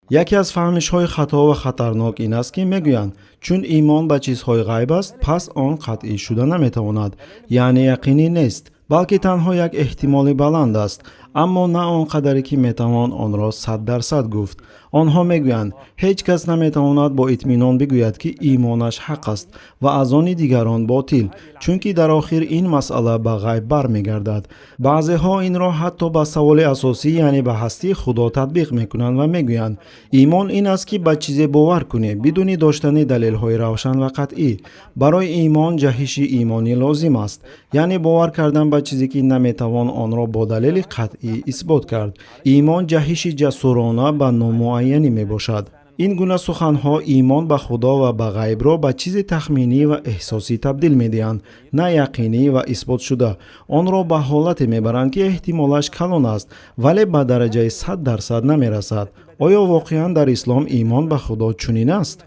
Яке аз фаҳмишҳои хато ва хатарнок ин аст, ки мегӯянд, чун имон ба чизҳои ғайб аст, пас он қатъӣ шуда наметавонад, яъне яқинӣ нест, балки танҳо як эҳтимоли баланд аст, аммо на он қадаре, ки метавон онро 100% гуфт. Онҳо мегӯянд, ҳеҷ кас наметавонад бо итминон бигӯяд, ки имонаш ҳақ аст ва аз они дигарон ботил, чунки дар охир ин масъала ба ғайб бармегардад. Баъзеҳо инро ҳатто ба саволи асосӣ, яъне ба ҳастии Худо татбиқ мекунанд ва мегӯянд, имон ин аст, ки ба чизе бовар кунӣ бидуни доштани далелҳои равшан ва қатъӣ. Барои имон ҷаҳиши имонӣ лозим аст, яъне бовар кардан ба чизе, ки наметавон онро бо далели қатъӣ исбот кард. Имон ҷаҳиши ҷасурона ба номуайянӣ мебошад. Ин гуна суханҳо имон ба Худо ва ба ғайбро ба чизи тахминӣ ва эҳсосӣ табдил медиҳанд, на яқинӣ ва исботшуда. Онро ба ҳолате мебаранд, ки эҳтимолаш калон аст, вале ба дараҷаи 100% намерасад. Оё воқеан дар ислом имон ба Худо чунин аст?